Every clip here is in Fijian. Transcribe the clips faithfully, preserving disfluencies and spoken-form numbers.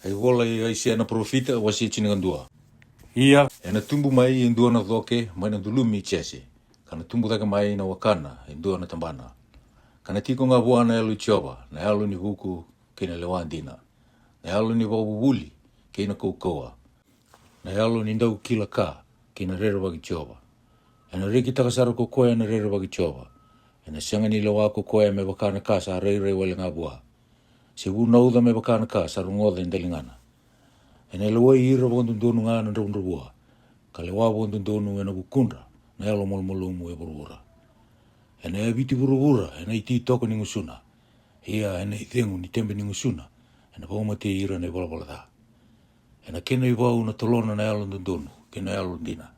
E vola i Aisea na parofita, wase tinikadua. Ia ena tubu mai e dua na coke mai na dulumi i Jese, ka na tubu cake mai na wakana e dua na tabana. Ka na tiko ga vua na Yalo i Jiova, na yalo ni vuku kei na lewa dina, na yalo ni vakavuvuli kei na kaukauwa, na yalo ni dau kila ka kei na rerevaki Jiova. Ena rekitaka sara ko koya na rerevaki Jiova. Ena sega ni lewa ko koya me vaka na ka sa rairai wale ga vua, se vunauca me vaka na ka sa rogoca e daligana. Ena lewai ira vakadodonu ga na dravudravua, ka lewa vakadodonu ena vukudra na yalo malumalumu e vuravura. Ena yaviti vuravura ena ititoko ni gusuna, ia ena icegu ni tebe ni gusuna ena vakamatei ira na ivalavala ca. Ena kena ivau na tolona na yalo dodonu kei na yalo dina.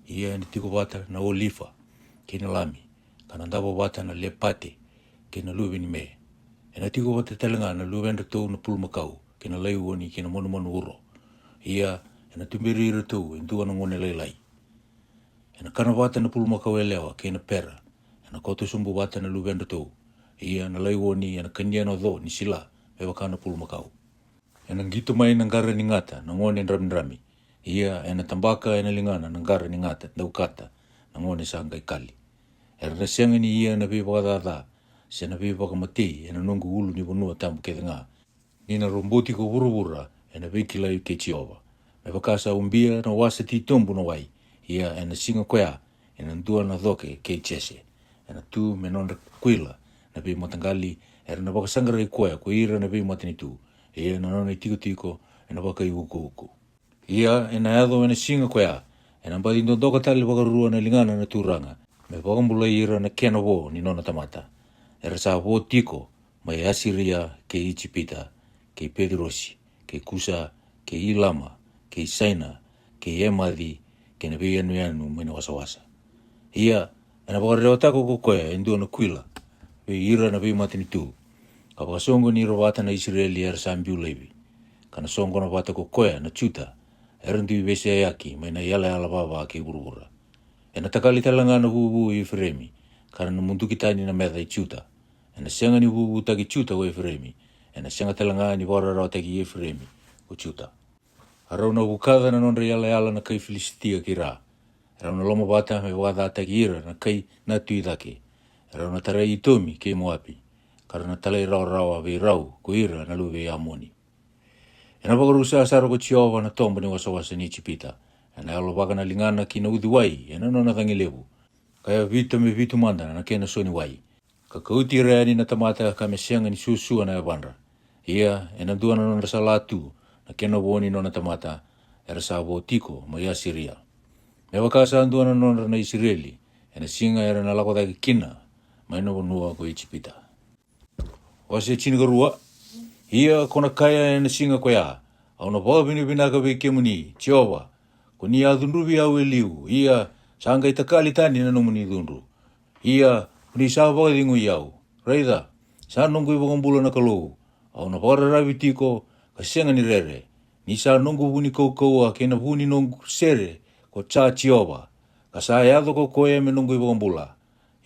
Ia ena tiko vata na olifa kei na lami, ka na davo vata na lepate kei na luve ni me. Ena tiko vata tale ga na luvedratou na pulumakau kei na laioni kei na manumanu uro. Ia ena tuberi iratou e dua na gone lailai. Ena kana vata na pulumakau yalewa kei na pera. Ena koto sobu vata na luvedratou. Ia na laioni ena kania na co ni sila me vaka na pulumakau. Ena qito mai na qara ni gata na gone dramidrami. Ia ena tabaka ena ligana na qara ni gata daukata na gone sa qai kali. Era na sega ni ia na veivakacaca se na veivakamatei ena noqu ulu ni vanua tabu kece ga. Ni na roboti ko vuravura ena veikilai kei Jiova. Me vaka sa ubia na wasa titobu na wai, ia ena siga koya ena dua na coke kei Jese. Ena tu me nodra kuila na veimataqali, era na vakasaqarai koya ko ira na veimatanitu. Ia na nona itikotiko ena vakaiukuuku. Ia ena yaco ena siga koya, ena baci dodoka tale vakarua na ligana na Turaga, me vakabulai ira na kena vo ni nona tamata. Era sa vo tiko mai Asiria kei Ijipita, kei Pecirosi, kei Kusa, kei Ilama, kei Saina, kei Emaci, kei na veiyanuyanu mai na wasawasa. Ia ena vakarewataka ko koya e dua na kuila vei ira na veimatanitu, ka vakasoqoni ira vata na Isireli era sa biu laivi, ka na soqona vata ko koya na Juta era dui veiseyaki mai na iyalayala vava kei vuravura. Ena takali tale ga na vuvu i Ifireimi, ka na muduki tani na meca i Juta. Ena sega ni vuvutaki Juta ko Ifireimi, ena sega tale ga ni vakararawataki Ifireimi ko Juta. A rau na vukaca na nodra iyalayala na kai Filisitia kei ra. Rau na lomavata me vakacataki ira na kai na tu i cake. Rau na tarai Itomi kei Moapi, ka rau na talairawarawa vei rau ko ira na luve i Amoni. Ena vakarusa sara ko Jiova na toba ni wasawasa ni Ijipita. Ena yalovaka na ligana ki na uciwai ena nona cagi levu, ka yavita me vitu mada na kena so ni wai, ka kauti ira yani na tamata ka me sega ni suasua na yavadra. Ia ena dua na nodra sala tu na kena vo ni nona tamata era sa vo tiko mai Asiria, me vaka sa dua na nodra na Isireli ena siga era na lako cake kina mai na vanua ko Ijipita. Wase tinikarua. Ia ko na kaya ena siga koya, au na vakavinavinaka vei kemuni, Jiova, ko ni a cudruvi au e liu, ia sa qai takali tani na nomuni cudru. Ia ko ni sa vakacegui au. Raica, sa noqu iVakabula na Kalou, au na vakararavi tiko ka sega ni rere. Ni sa noqu vu ni kaukauwa kei na vu ni noqu sere ko Ja Jiova, ka sa yaco ko koya me noqu iVakabula.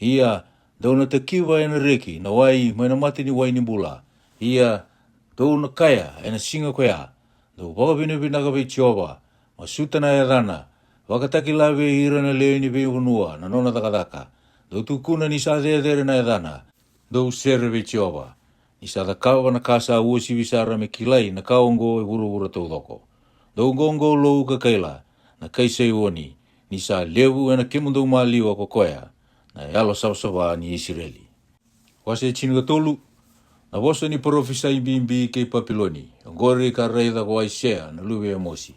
Ia dou na takiva ena reki na wai mai na mata ni wai ni bula. Ia dou na kaya ena siga koya, dou vakavinavinaka vei Jiova, masuta na yacana, vakatakila vei ira na lewe ni veivanua na nona cakacaka. Dou tukuna ni sa cecere na yacana. Dou sere vei Jiova, ni sa cakava na ka sa uasivi sara me kilai na ka oqo e vuravura taucoko. Dou qoqolou ka kaila, na kai Saioni, ni sa levu ena kemudou maliwa ko koya, na yalo savasava ni Isireli. Wase tinikatolu. Na vosa ni parofisai bibi kei Papiloni, oqori ka raica ko Aisea na luve i Emosi.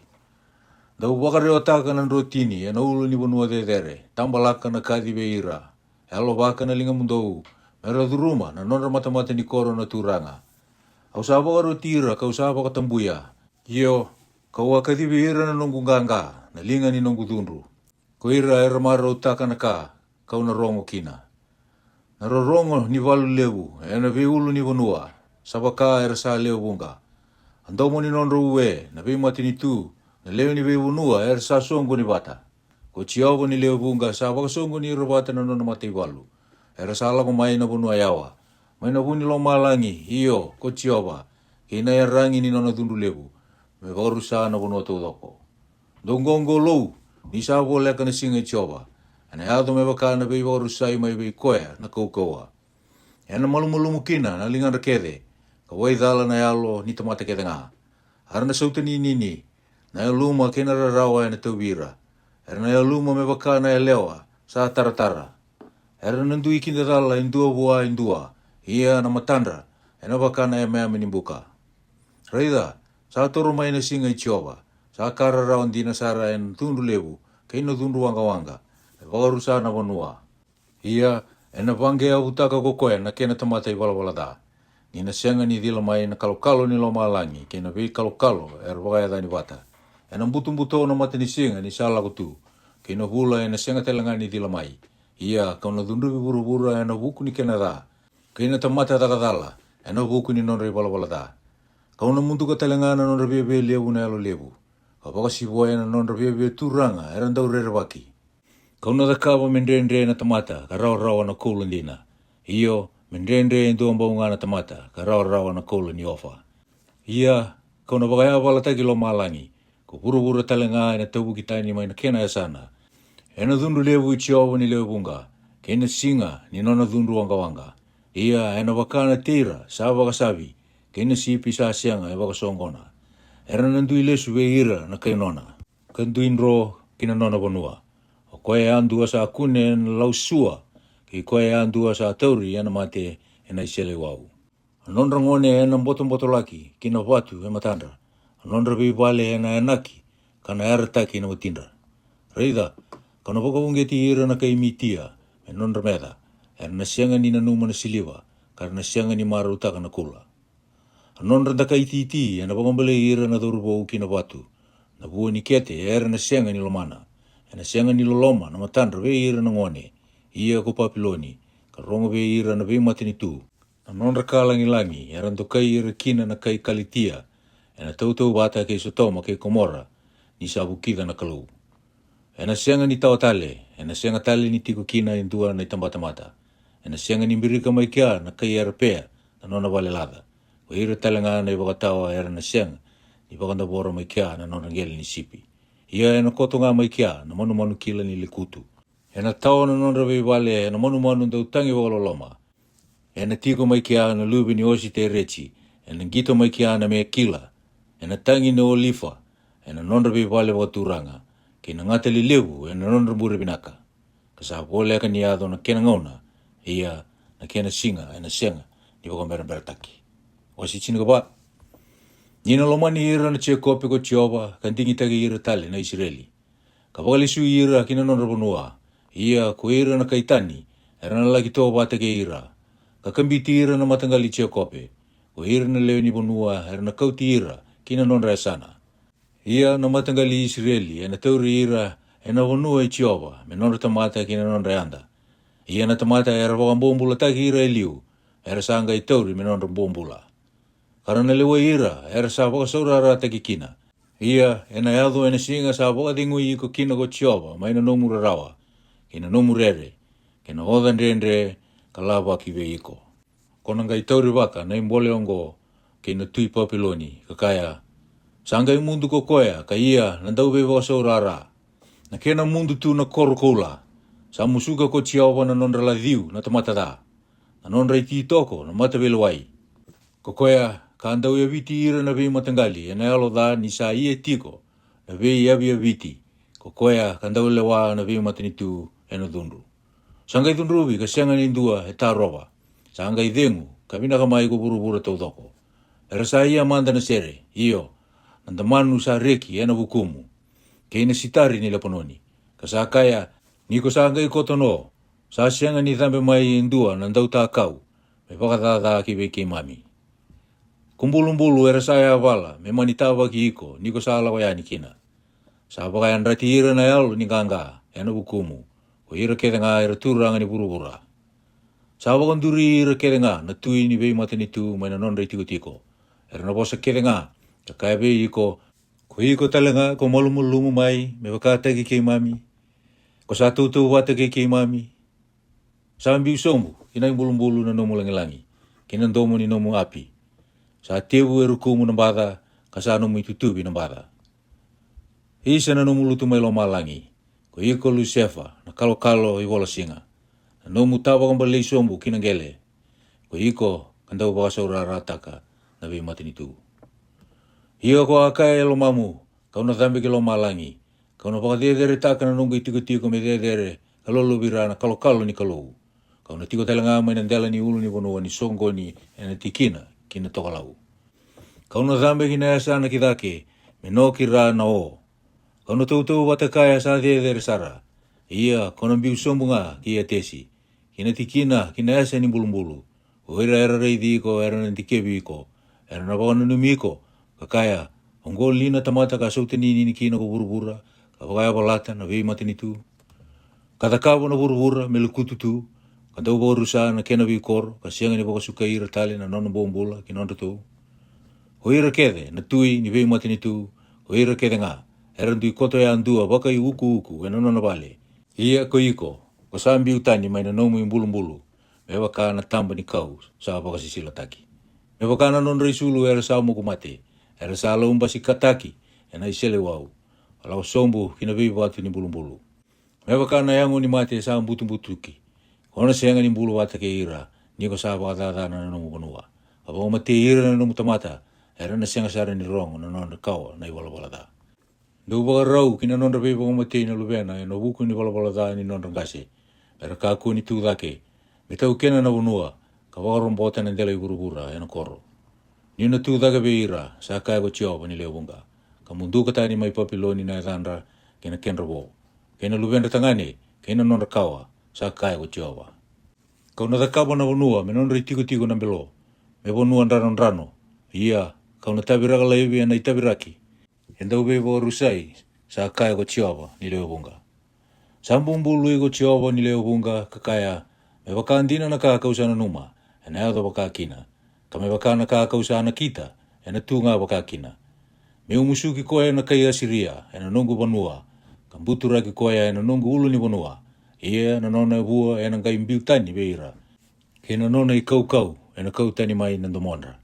Dau vakarewataka na drotini ena ulu ni vanua cecere, tabalaka na kaci vei ira. Yalovaka na ligamudou, me ra curuma na nodra matamata ni koro na Turaga. Au sa vakaroti ira kau sa vakatabuya. Io, kau a kacivi ira na noqu qaqa, na liga ni noqu cudru. Ko ira era marautaka na ka kau na rogo kina. Na rorogo ni valu levu ena veiulu ni vanua, sa vaka era sa lewe vuqa. A domo ni nodrau we na veimatanitu, na lewe ni veivanua era sa soqoni vata. Ko Jiova ni lewe vuqa sa vakasoqoni ira vata na nona mataivalu. Era sa lako mai na vanua yawa, mai na vu ni lomalagi, io, ko Jiova, kei na yaragi ni nona cudru levu. me vakarusa na vanua taucoko. Dou qoqolou, ni sa voleka na siga i Jiova. Ena yaco me vaka na veivakarusai mai vei koya na kaukauwa. Ena malumalumu kina na ligadra kece, ka waicala na yalo ni tamata kece ga. A ra na sautaninini, na yaluma kei na rarawa ena tauvi ira. Era na yaluma me vaka na yalewa sa taratara. Era na dui kidacala e dua vua e dua, ia na matadra ena vaka na yameyame ni buka. Raica, sa toro mai na siga i Jiova, sa ka rarawa dina sara ena cudru levu kei na cudru waqawaqa, me vakarusa na vanua. Ia, ena vaqeavutaka ko koya na kena tamata ivalavala ca. Ni na sega ni cila mai na kalokalo ni lomalagi kei na veikalokalo era vakayacani vata. Ena butobuto na matanisiga ni sa lako tu, kei na vula ena sega tale ga ni cila mai. Ia, kau na cudruvi vuravura ena vuku ni kena ca, kei na tamata cakacala ena vuku ni nodra ivalavala ca. Kau na muduka tale ga na nodra viavia levu na yalo levu, ka vakasivoya na nodra viavia turaga era dau rerevaki. Kau na cakava me dredre na tamata ka rawarawa na koula dina. Io, me dredre e dua bau ga na tamata ka rawarawa na koula ni Ofa. Ia, kau na vakayavalataki lomalagi, ko vuravura tale ga ena tavuki tani mai na kena yasana. Ena cudru levu i Jiova ni lewe vuqa, kei na siga ni nona cudru waqawaqa. Ia, ena vaka na teira sa vakasavi, kei na sipi sa sega e vakasoqona. Era na dui lesu vei ira na kai nona, ka dui dro ki na nona vanua. O koya yadua sa kune ena lausua, kei koya yadua sa tauri ena mate ena iseleiwau. A nodra gone ena botobotolaki ki na vatu e matadra. A nodra veivale ena yanaki, ka na yarataki na watidra. Raica, kau na vakauqeti ira na kai Mitia me nodra meca. Era na sega ni nanuma na siliva, ka ra na sega ni marautaka na koula. A nodra dakai titi ena vakabalei ira na cauravou ki na vatu. Na vua ni kete era na sega ni lomana. Ena sega ni loloma na matadra vei ira na gone. Ia ko Papiloni, ka rogo vei ira na veimatanitu. Na nodra ka lagilagi era dokai ira kina na kai Kalitia, ena tautauvata kei Sotoma kei Komora, ni sa vukica na Kalou. Ena sega ni tawa tale, ena sega tale ni tiko kina e dua na itabatamata. Ena sega ni birika mai kea na kai Arapea na nona vale laca. Ko ira tale ga na ivakatawa era na sega ni vakadavora mai kea na nodra qele ni sipi. Ia ena koto ga mai kea na manumanu kila ni lekutu. Ena tawa na nodra veivale ena manumanu dau tagi vakaloloma. Ena tiko mai kea na luve ni ositereci, ena qito mai kea na mekila, ena tagi na olifa, ena nodra veivale vakaturaga, kei na gata lelevu ena nodra bure vinaka. Ka sa voleka ni yaco na kena gauna, ia na kena siga ena sega ni vakaberaberataki. Wase tinikava. Ni na lomani ira na Jekope ko Jiova, ka digitaki ira tale na Isireli, ka vakalesui ira ki na nodra vanua. Ia ko ira na kai tani era na laki to vata kei ira, ka kabiti ira na mataqali i Jekope. Ko ira na lewe ni vanua era na kauti ira ki na nodra yasana. Ia na mataqali i Isireli ena tauri ira ena vanua i Jiova me nodra tamata ki na nodra yada. Ia na tamata era vakabobulataki ira e liu, era sa qai tauri me nodra bobula. Ka ra na lewai ira era sa vakasaurarataki kina. Ia ena yaco ena siga sa vakacegui iko kina ko Jiova mai na nomu rarawa, kei na nomu rere, kei na oca dredre ka lavaki vei iko. Ko na qai taurivaka na ibole oqo kei na tui Papiloni, ka kaya, sa qai mudu ko koya ka ia na dauveivakasaurara. Na kena mudu tu na koro koula. Sa musuka ko Jiova na nodra laciu na tamata ca, na nodra ititoko na mataveilewai. Ko koya ka dau yaviti ira na veimataqali ena yalo ca ni sa ia tiko na veiyaviyaviti. Ko koya ka dau lewa na veimatanitu ena cudru. Sa qai cudruvi ka sega ni dua e tarova. Sa qai cegu ka vinaka mai ko vuravura taucoko. Era sa ia mada na sere, io, na damanu sa reki ena vukumu, kei na sitari ni Lepanoni. Ka sa kaya, ni ko sa qai koto no, sa sega ni cabe mai e dua na dautakau me vakacaca ki vei keimami. Ko bulubulu era sa yavala me mani tavaki iko ni ko sa lako yani kina. Sa vakayadrati ira na yalo ni qaqa ena vukumu, ko ira kece ga era turaga ni vuravura. Sa vakaduri ira kece ga na tui ni veimatanitu mai na nodra itikotiko. Era na vosa kece ga ka kaya vei iko, ko iko tale ga ko malumalumu mai me vakataki keimami, ko sa tautauvata kei keimami. Sa biu sobu ki na ibulubulu na nomu lagilagi, kei na domo ni nomu api. Sa tevu e rukumu na baca, ka sa nomu itutuvi na baca. Isa na nomu lutu mai lomalagi, ko iko Lusefa na kalokalo i vola siga, na nomu ta vakabalei sobu ki na qele, ko iko ka dau vakasaurarataka na veimatanitu. Ia ko a kaya e lomamu, kau na cabe ki lomalagi, kau na vakaceceretaka na noqu itikotiko me cecere ka lolovira na kalokalo ni Kalou. Kau na tiko tale ga mai na dela ni ulu ni vanua ni soqoni ena tikina ki na tokalau. Kau na cabe ki na yasana ki cake, me no ki ra na o. Kau na tautauvata kaya sa cecere sara. Ia kau na biu sobu ga ki Etesi, ki na tikina ki na yasa ni bulubulu. O ira era raici iko era na dikevi iko, era na vakananumi iko, ka kaya, oqo li na tamata ka sautaninini kina ko vuravura, ka vakayavalata na veimatanitu, ka cakava na vuravura me lekutu tu, ka dau vakarusa na kena veikoro, ka sega ni vakasukai ira tale na nona bobula ki nodratou. O ira kece na tui ni veimatanitu, o ira kece ga era dui koto yadua vakaiukuuku ena nona vale. Ia ko iko, ko sa biu tani mai na nomu ibulubulu, me vaka na taba ni kau sa vakasisilataki, me vaka na nodra isulu era sa moku mate, era sa laubasikataki ena iseleiwau, ka lako sobu ki na veivatu ni bulubulu. Me vaka na yago ni mate sa butubutuki, ko na sega ni bulu vata kei ira, ni ko sa vakacacana na nomu vanua, ka vakamatei ira na nomu tamata, era na sega sara ni rogo na nodra kawa na ivalavala ca. Dou vakarau ki na nodra veivakamatei na luvena ena vuku ni valavala ca ni nodra qase, me ra kakua ni tu cake, me taukena na vanua, ka vakarobota na dela i vuravura ena koro. Niu na tu cake vei ira, sa kaya ko Jiova ni lewe vuqa, ka muduka tani mai Papiloni na yacadra kei na kedra vo, kei na luvedra tagane kei na nodra kawa, sa kaya ko Jiova. Kau na cakava na vanua me nodra itikotiko na belo, me vanua dranodrano. Ia kau na taviraka laivi ena itaviraki e dau veivakarusai, sa kaya ko Jiova ni lewe vuqa. Sa bubului ko Jiova ni lewe vuqa ka kaya, me vaka dina na ka kau sa nanuma, ena yaco vaka kina, ka me vaka na ka kau sa nakita, ena tu ga vaka kina. Me'u musuki koya na kai Asiria ena noqu vanua, ka buturaki koya ena noqu ulu ni vanua. Ia na nona vua ena qai biu tani vei ira, kei na nona ikaukau ena kau tani mai na domodra.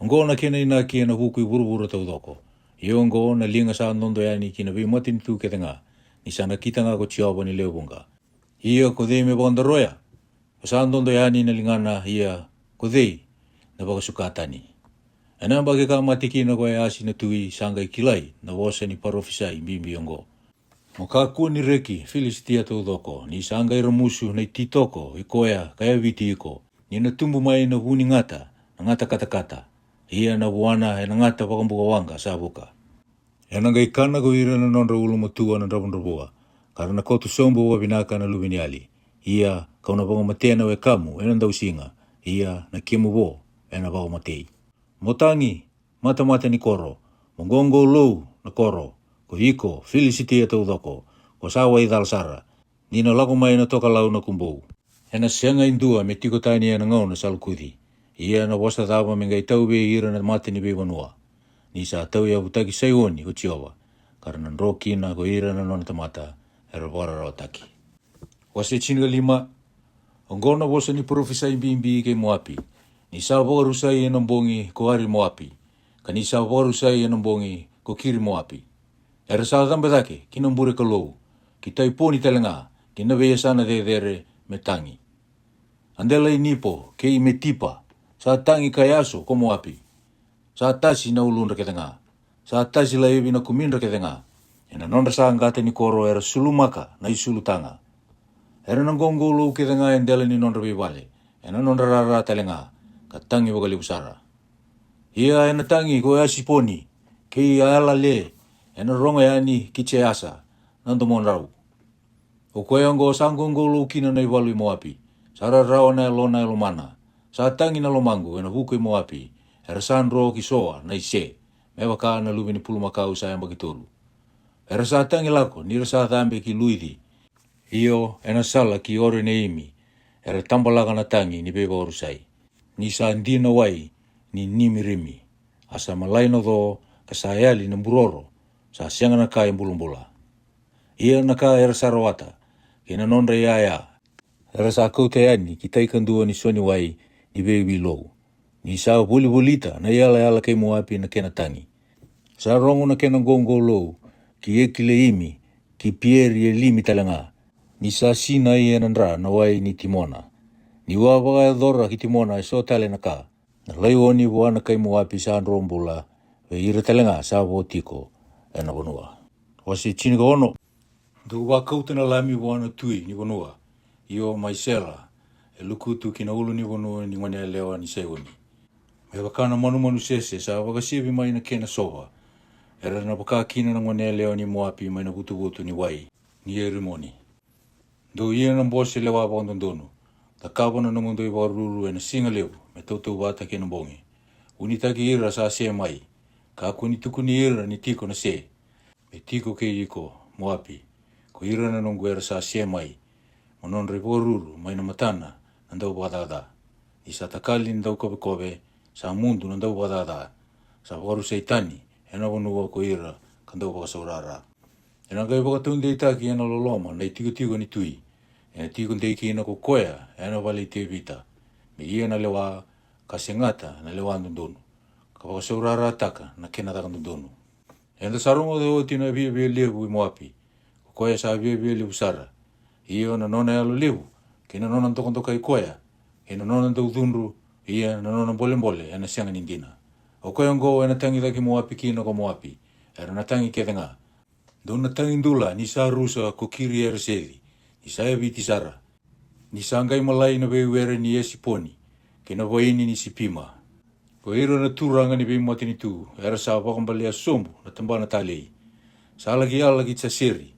Oqo na kena inaki ena vuku i vuravura taucoko. Ia oqo na liga sa dodo yani ki na veimatanitu kece ga, ni sa nakita ga ko Jiova ni lewe vuqa. Ia ko cei me vakadaroya? Ko sa dodo yani na ligana, ia ko cei na vakasuka tani? Ena yabaki ka mate kina ko Easi na tui, sa qai kilai na vosa ni parofisai bibi oqo. Mo kakua ni reki, Filisitia taucoko, ni sa qai ramusu na ititoko i koya ka yaviti iko, ni na tubu mai na vu ni gata na gata katakata, ia na vuana ena gata vakabukawaqa sa vuka. Ena qai kana ko ira na nodra ulumatua na dravudravua, ka ra na koto sobu vakavinaka na luveniyali. Ia kau na vakamatei na wekamu ena dausiga, ia na kemu vo ena vakamatei. Mo tagi, matamata ni koro, mo qoqolou na koro, ko iko Filisitia taucoko, ko sa waicala sara, ni na lako mai na tokalau na kubou. Ena sega e dua me tiko tani ena gauna sa lokuci. Ia na vosa cava me qai tau vei ira na mata ni veivanua? Ni sa tauyavutaki Saioni ko Jiova, ka ra na dro kina ko ira na nona tamata era vakararawataki. Wase tinikalima. Oqo na vosa ni parofisai bibi kei Moapi, ni sa vakarusai ena bogi ko Ari Moapi, ka ni sa vakarusai ena bogi ko Kiri Moapi. Era sa cabe cake ki na bure kalou, ki Taiponi tale ga, ki na veiyasana cecere me tagi. A dela i Nipo kei Metipa, sa tagi ka yaso ko Moapi. Sa tasi na uludra kece ga, sa tasi laivi na kumidra kece ga. Ena nodra saqata ni koro era sulumaka na isulu taga. Era na qoqolou kece ga e dela ni nodra veivale, ena nodra rara tale ga, ka tagi vakalevu sara. Ia ena tagi ko Asiponi kei Aelale, ena rogo yani ki Jeasa na domodrau. O koya oqo sa qoqolou kina na ivalu i Moapi, sa rarawa na yalona e lomana. Sa tagi na lomaqu ena vuku i Moapi, era sa dro ki Soa na ise, me vaka na luve ni pulumakau sa yabaki tolu. Era sa tagi lako ni ra sa cabe ki Luici, io ena sala ki Oroneimi, era tabalaka na tagi ni veivakarusai. Ni sa di na wai ni Nimirimi, a sa malai na co, ka sa yali na buroro, sa sega na ka e bulabula. Ia na ka era sa rawata, kei na nodra iyaya, era sa kauta yani ki tai kadua ni soniwai ni veiwilou. Ni sa volivolita na iyalayala kei Moapi na kena tagi, Sa rogo na kena qoqolou ki Ekileimi, ki Pieri-elimi tale ga. Ni sa sinai e na dra na wai ni Timona. Ni'u a vakayacora ki Timona e so tale na ka, na laioni vua na kai Moapi sa dro bula, vei ira tale ga sa vo tiko e na vanua. Wase tinikaono. Dou vakauta na lami vua na tui ni vanua, io mai Sela, e lukutu ki na ulu ni vanua ni goneyalewa ni Saioni. Me vaka na manumanu sese sa vakasevi mai na kena sova, era na vaka kina na goneyalewa ni Moapi mai na vutuvutu ni wai ni Erimoni. Dou ia na bose lewa vakadodonu, cakava na nomudou ivakaruru e na siga levu me tautauvata kei na bogi. Vunitaki ira sa se mai, kakua ni tukuni ira ni tiko na se. Me tiko kei iko, Moapi, ko ira na noqu era sa se mai, mo nodra ivakaruru mai na matana na dauvakacaca. Ni sa takali na daukovekove, sa mudu na dauvakacaca, sa vakarusai tani e na vanua ko ira ka dauvakasaurara. E na qai vakataudeitaki e na loloma na itikotiko ni tui, e na tiko dei kina ko koya e na vale i Tevita, me ia na lewa, ka segata na lewa dodonu, ka vakasaurarataka na kena caka dodonu. Eda sa rogoca oti na viavialevu i Moapi, ko koya sa viavialevu sara. Io na nona yalo levu, kei na nona dokadokai koya, kei na nona daucudru, ia na nona bolebole e na sega ni dina. O koya oqo e na tagicaki Moapi kina ko Moapi, era na tagi kece ga. Dou na tagi dula ni sa rusa ko Kiri-ereseci, ni sa yaviti sara. Ni sa qai malai na veiwere ni Esiponi, kei na vaini ni Sipima. Ko ira na turaga ni veimatanitu era sa vakabalea sobu na tabana talei. Sa laki yala ki Jaseri,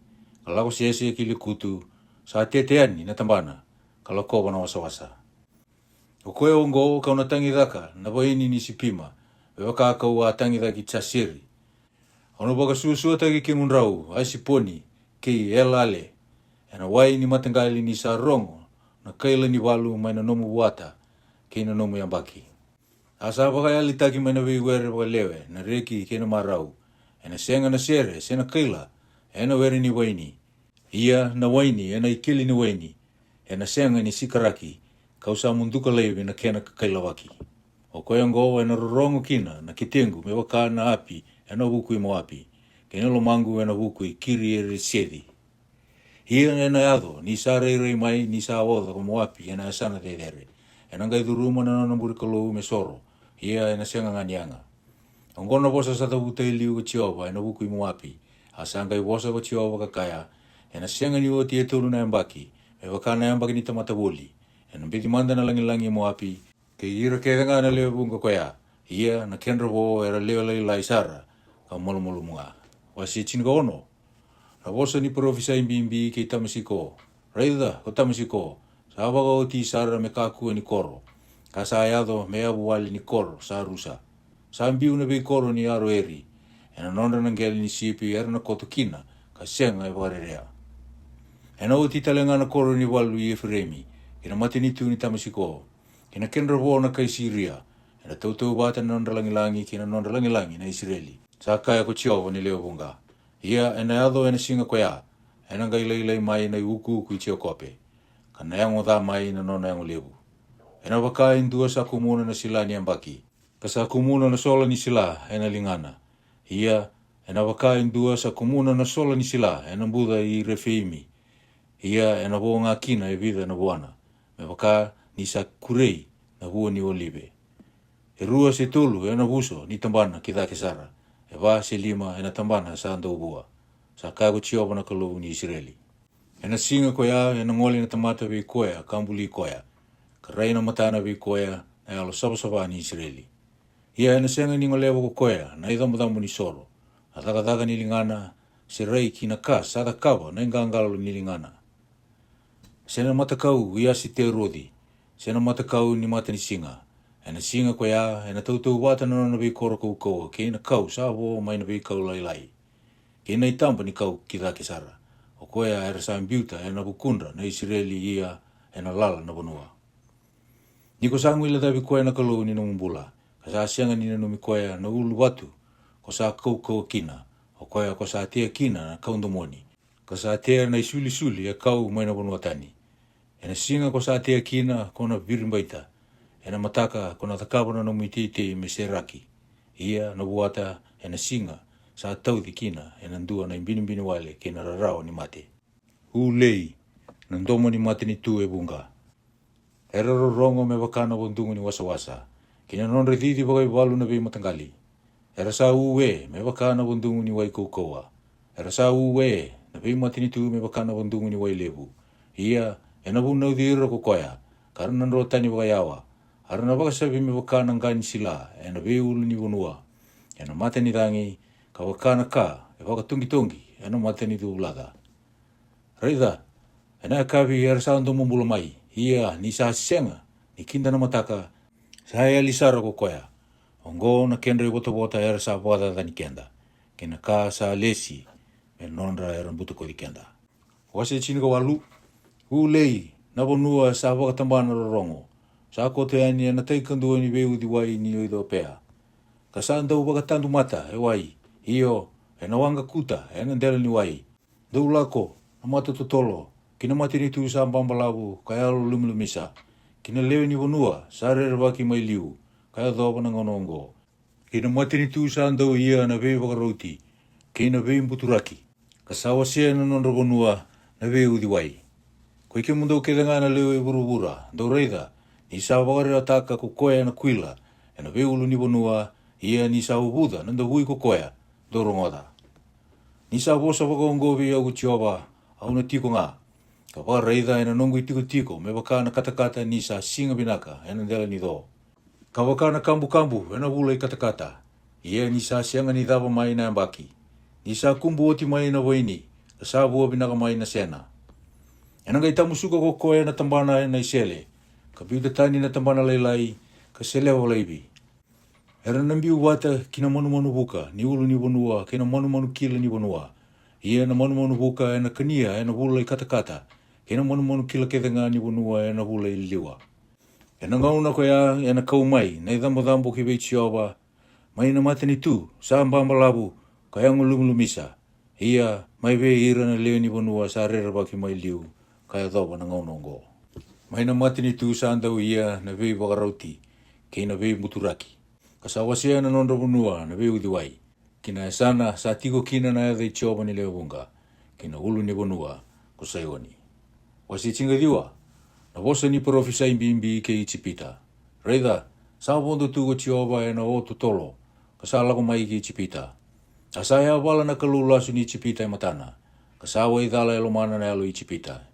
ka lako sese ki Lekutu, sa tete yani na tabana, ka lakova na wasawasa. O koya oqo ka'u na tagicaka na vaini ni Sipima, me vaka ka'u a tagicaki Jaseri. Au na vakasuasuataki kemudrau Esiponi kei Elale, e na wai ni mataqali ni sa rogo na kaila ni valu mai na nomu vuata kei na nomu yabaki. A sa vakayalitaki mai na veiwere vakalewe na reki kei na marau, e na sega na sere se na kaila e na were ni vaini. Ia na waini e na ikeli ni waini, e na sega ni sikaraki, ka'u sa muduka laivi na kena kakailavaki. O koya oqo e na rorogo kina na ketequ me vaka na api e na vuku i Moapi, kei na lomaqu e na vuku i Kiri-ereseci. Ia e na yaco ni sa rairai mai ni sa oca ko Moapi e na yasana cecere, e na qai curuma na nona bure kalou me soro, ia e na sega ga ni yaga. Oqo na vosa sa cavuta e liu ko Jiova e na vuku i Moapi. A sa qai vosa ko Jiova ka kaya, e na sega ni oti e tolu na yabaki, me vaka na yabaki ni tamata voli, e na beci mada na lagilagi i Moapi, kei ira kece ga na lewe vuqa koya. Ia na kedra vo era lewe lailai sara, ka malumalumu ga. Wase tinikaono. Na vosa ni parofisai bibi kei Tamasiko. Raica, ko Tamasiko, sa vakaoti sara me kakua ni koro, ka sa yaco me yavu wale ni koro sa rusa. Sa biu na veikoro ni Aroeri, e na nodra na qele ni sipi era na koto kina, ka sega e vakarerea. E na oti tale ga na koro ni valu i Efireimi, kei na matanitu ni Tamasiko, kei na kedra vo na kai Siria, e na tautauvata na nodra lagilagi kei na nodra lagilagi na Isireli. Sa kaya ko Jiova ni lewe vuqa. Ia e na yaco e na siga koya, e na qai lailai mai na iukuuku i Jekope, ka na yago ca mai na nona yago levu. E na vaka e dua sa kumuna na sila ni yabaki, ka sa kumuna na sola ni sila e na ligana. Ia e na vaka e dua sa kumuna na sola ni sila e na buca i Refeimi. Ia e na vo ga kina e vica na vuana, me vaka ni sa kurei na vua ni olive. E rua se tolu e na vuso ni tabana ki cake sara, e va se lima e na tabana sa dauvua. Sa kaya ko Jiova na Kalou ni Isireli. E na siga koya e na gole na tamata vei koya ka buli koya, ka rai na matana vei koya na yalo savasava ni Isireli. Ia e na sega ni goleva ko koya na icabocabo ni soro, na cakacaka ni ligana, se rai ki na ka sa cakava na iqaqalo ni ligana, se na matakau i Asiteroci, se na matakau ni matanisiga. E na siga koya e na tautauvata na nona veikoro kaukauwa kei na kau sa vo mai na veikau lailai, kei na itaba ni kau ki cake sara, o koya era sa biuta e na vukudra na Isireli, ia e na lala na vanua. Ni ko sa guilecavi koya na Kalou ni nomu bula, ka sa sega ni nanumi koya na uluvatu ko sa kaukauwa kina, o koya ko sa tea kina na kau domoni, ka sa tea na isulisuli e kau mai na vanua tani. E na siga ko sa tea kina ko na viribaita, e na mataka ko na cakava na nomu iteitei me seraki. Ia na vuata e na siga sa tauci kina e na dua na i binibini wale kei na rarawa ni mate. Ulei, na domo ni matanitu e vuqa. Era rorogo me vaka na vodugu ni wasawasa, kei na nodra cici vakaivalu na veimataqali. Era sa uwe me vaka na vodugu ni wai kaukauwa. Era sa uwe na veimatanitu me vaka na vodugu ni wai levu. Ia, e na vunauci ira ko koya, ka ra na dro tani vakayawa. A ra na vakasavi me vaka na qa ni sila e na veiulu ni vanua, e na mata ni cagi, ka vaka na ka e vakatoqitoqi e na mata ni cuvulaca. Raica, e na yakavi era sa domobula mai, ia ni sa sega ni kida na mataka, sa yali sara ko koya. Oqo na kedra i votavota era sa vakacacani keda, kei na ka sa lesi me nodra era butakoci keda. Wase tinikawalu. Ulei, na vanua sa vakatabana rorogo, sa koto yani e na tai kadua ni veiuciwai ni Iciopea, ka sa dau vakatadumata e wai, io, e na waqa kuta e na dela ni wai. Dou lako, na mata totolo, ki na matanitu sa babalavu ka yalo lumilumisa, ki na lewe ni vanua sa rerevaki mai liu ka yacova na gauna oqo, ki na matanitu sa dau ia na veivakarauti kei na veibuturaki, ka sa wasea na nodra vanua na veiuciwai. Koi kemudou kece ga na lewe i vuravura, dou raica, ni sa vakarewataka ko koya na kuila e na veiulu ni vanua, ia ni sa uvuca na davui ko koya, dou rogoca. Ni sa vosa vakaoqo vei au ko Jiova, au na tiko ga, ka vakaraica e na noqu i tikotiko me vaka na katakata ni sa siga vinaka e na dela ni co, ka vaka na kabukabu e na vula i katakata. Ia ni sa sega ni cava mai na yabaki, ni sa kubu oti mai na vaini, ka sa vua vinaka mai na sena. E na qai tamusuka ko koya na tabana e na i sele, ka biuta tani na tabana lailai, ka seleva laivi. Era na biu vata ki na manumanu vuka ni ulu ni vanua kei na manumanu kila ni vanua. Ia na manumanu vuka e na kania e na vula i katakata, kei na manumanu kila kece ga ni vanua e na vula i liwa. E na gauna ko ya e na kau mai na i cabocabo ki vei Jiova, mai na matanitu sa babalavu ka yago lumilumisa, ia mai vei ira na lewe ni vanua sa rerevaki mai liu ka yacova na gauna oqo, mai na matanitu sa dau ia na veivakarauti kei na veibuturaki, ka sa wasea na nodra vanua na veiuciwai, ki na yasana sa tiko kina na yaca i Jiova ni lewe vuqa, ki na ulu ni vanua ko Saioni. Wase tinikaciwa. Na vosa ni parofisai bibi kei Ijipita. Raica, sa vodo tu ko Jiova e na o totolo, ka sa lako mai ki Ijipita. A sa yavala na kalou lasu ni Ijipita e matana, ka sa waicala e lomana na yalo i Ijipita.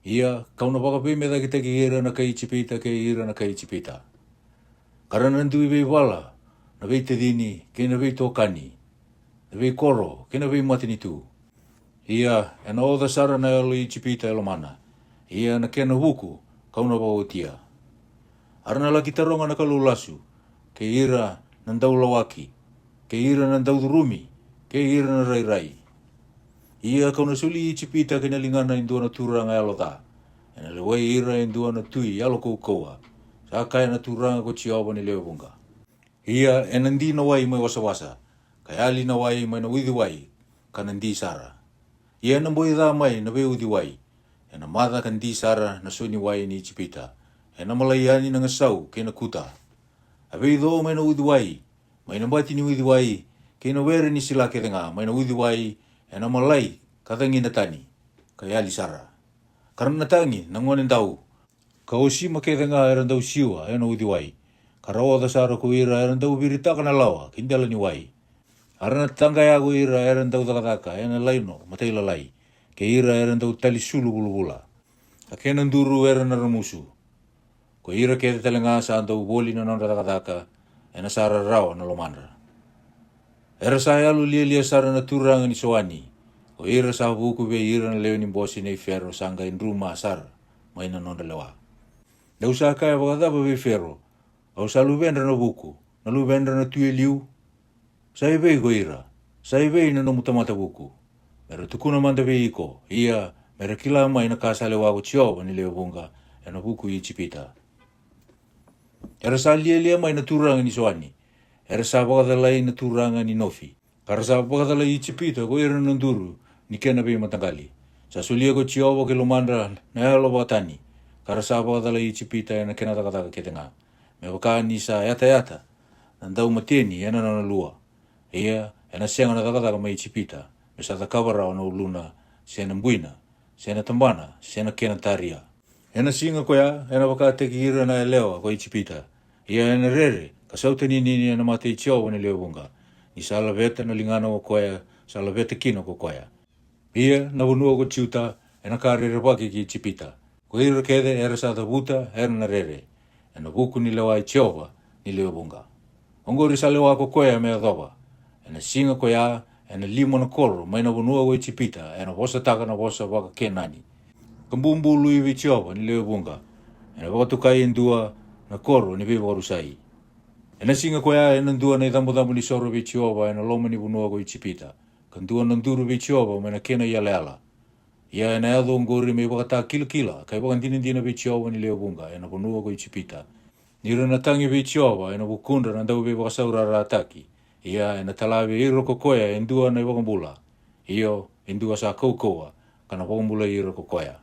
Ia kau na vakaveimecakitaki ira na kai Ijipita kei ira na kai Ijipita, ka ra na dui veivala na veitacini kei na veitokani, na veikoro kei na veimatanitu. Ia e na oca sara na yalo i Ijipita e lomana, ia na kena vuku kau na vakaotia. A ra na laki taroga na kalou lasu, kei ira na daulawaki, kei ira na daucurumi, kei ira na rairai. Ia kau na soli Ijipita kei na ligana e dua na turaga yalo ca, e na lewai ira e dua na tui yalo kaukauwa, sa kaya na Turaga ko Jiova ni lewe vuqa. Ia e na di na wai mai wasawasa, ka yali na wai mai na uciwai, ka na di sara. Ia e na boi ca mai na veiuciwai, e na maca ka di sara na so ni wai ni Ijipita, e na malai yani na gasau kei na kuta. A veico mai na uciwai, mai na bati ni uciwai, kei na were ni sila kece ga mai na uciwai, e na malai ka cagina tani, ka yali sara. Ka ra na tagi na gone dau, ka osima kece ga era dau siwa e na uciwai, ka ra oca sara ko ira era dau viritaka na lawa ki dela ni wai. A ra na taqaya ko ira era dau cakacaka e na laino matailalai, kei ira era dau tali sulu vulavula, ka kena duru era na ramusu. Ko ira kece tale ga sa dau voli na nodra cakacaka, e na sa rarawa na lomadra. Era sa yalo lialia sara na turaga ni Soani, ko ira sa vuku vei ira na lewe ni bose nei Fero sa qai druma sara mai na nodra lewa. Dou sa kaya vakacava vei Fero, au sa luvedra na vuku, na luvedra na tu e liu? Sa i vei ko ira? Sa i vei na nomu tamata vuku? Me ra tukuna mada vei iko, ia me ra kila mai na ka sa lewa ko Jiova ni lewe vuqa e na vuku i Ijipita. Era sa lialia mai na turaga ni Soani, era sa vakacalai na turaga ni Nofi, ka ra sa vakacalai Ijipita ko ira na duru ni kena veimataqali. Sa solia ko Jiova ki lomadra na yalo vakatani, ka ra sa vakacalai Ijipita e na kena cakacaka kece ga, me vaka ni sa yatayata na daumateni e na nona lua. Ia Ena sega na cakacaka mai Ijipita, me sa cakava rawa na uluna, se na buina, se na tabana, se na kena taria. Ena siga ko ya ena vakataki ira na yalewa ko Ijipita, ia ena rere ka sautaninini ena mata i Jiova ni lewe vuqa, ni sa laveta na ligana ko koya sa laveta kina ko koya. Ia na vanua ko Juta ena ka rerevaki ki Ijipita, ko ira kece era sa cavuta era na rere, ena vuku ni lewa i Jiova ni lewe vuqa. Oqori sa lewa ko koya me yacova. Ena siga ko ya ena lima na koro mai na vanua ko Ijipita ena vosataka na vosa vaka-Kenani, ka bubului vei Jiova ni lewe vuqa. Ena vakatokai e dua na koro ni veivakarusai. Ena siga ko ya ena dua na icabocabo ni soro vei Jiova ena loma ni vanua ko Ijipita, ka dua na duru vei Jiova mai na kena iyalayala. Ia ena yaco oqori me ivakatakilakila ka ivakadinadina vei Jiova ni lewe vuqa ena vanua ko Ijipita, ni ra na tagi vei Jiova ena vukudra na dauveivakasaurarataki. Ia ena tala vei ira ko koya e dua na iVakabula, io, e dua sa kaukauwa, ka na vakabulai ira ko koya.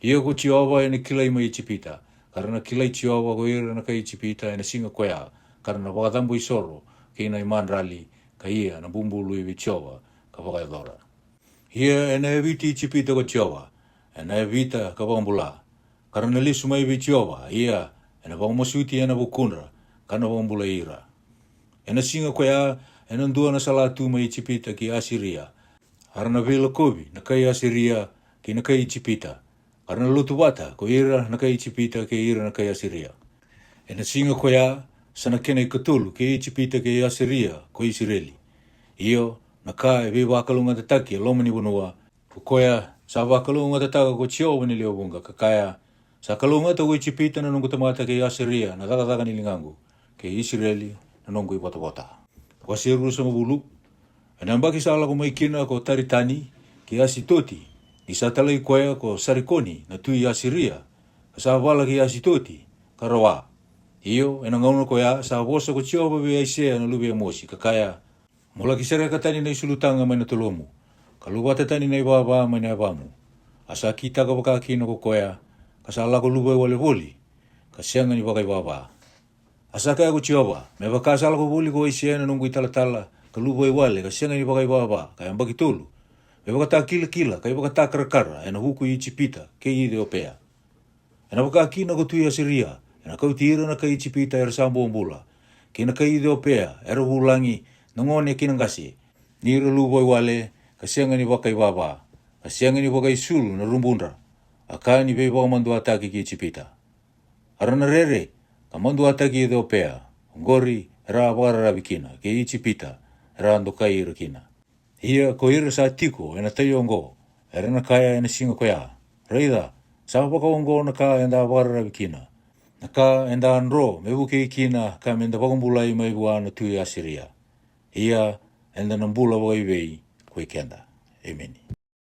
Ia ko Jiova ena kilai mai Ijipita, ka ra na kilai Jiova ko ira na kai Ijipita ena siga ko ya, ka ra na vakacabo isoro kei na imadrali, ka ia na bubului vei Jiova ka vakayacora. Ia ena yaviti Ijipita ko Jiova, ena yavita ka vakabula, ka ra na lesu mai vei Jiova, ia ena vakamasuti ena vukudra, ka na vakabulai ira. Ena siga ko ya ena dua na salatu mai Ijipita ki Asiria, a ra na veilakovi na kai Asiria kei na kai Ijipita, ka ra na lotu vata ko ira na kai Ijipita kei ira na kai Asiria. Ena siga ko ya sa na kena ikatolu kei Ijipita kei Asiria ko Isireli. Io, na ka e veivakalougatataki e loma ni vanua, ko koya sa vakalougatataka ko Jiova ni lewe vuqa, ka kaya, sa kalougata ko Ijipita na noqu tamata kei Asiria na cakacaka ni ligaqu, kei Isireli na noqu ivotavota. Wase ruasagavulu. Ena yabaki sa lako mai kina ko Taritani ki Asitoti, ni sa talai koya ko Sarikoni na tui Asiria, ka sa vala ki Asitoti, ka rawa. Io, ena gauna ko ya sa vosa ko Jiova vei Aisea na luve i Amosi, ka kaya, mo laki sereka tani na isulutaga mai na tolomu, ka luvata tani na ivava mai na yavamu. A sa kitaka vakakina ko koya, ka sa lako luvawale voli, ka sega ni vakaivava. A sa kaya ko Jiova, me vaka sa lako voli ko Aisea na noqu italatala, ka luvawale ka sega ni vakaivava, ka yabaki tolu, me vakatakilakila ka ivakatakarakara ena vuku i Ijipita kei Iciopea. Ena vaka kina ko tui Asiria, ena kauti ira na kai Ijipita era sa bobula, kei na kai Iciopea era vulagi, na gone kei na qase, ni ra luvawale ka sega ni vakaivava, ka sega ni vakaisulu na rubudra, a ka ni veivakamaduataki ki Ijipita. A ra na rere ka maduataki Iciopea, oqori era a vakararavi kina, kei Ijipita era a dokai ira kina. Ia ko ira sa tiko ena tai oqo era na kaya ena siga ko ya, raica, sa vakaoqo na ka eda a vakararavi kina, na ka eda a dro me vukei kina ka meda vakabulai mai vua na tui Asiria. Ia eda na bula vakaivei koi keda? Emeni.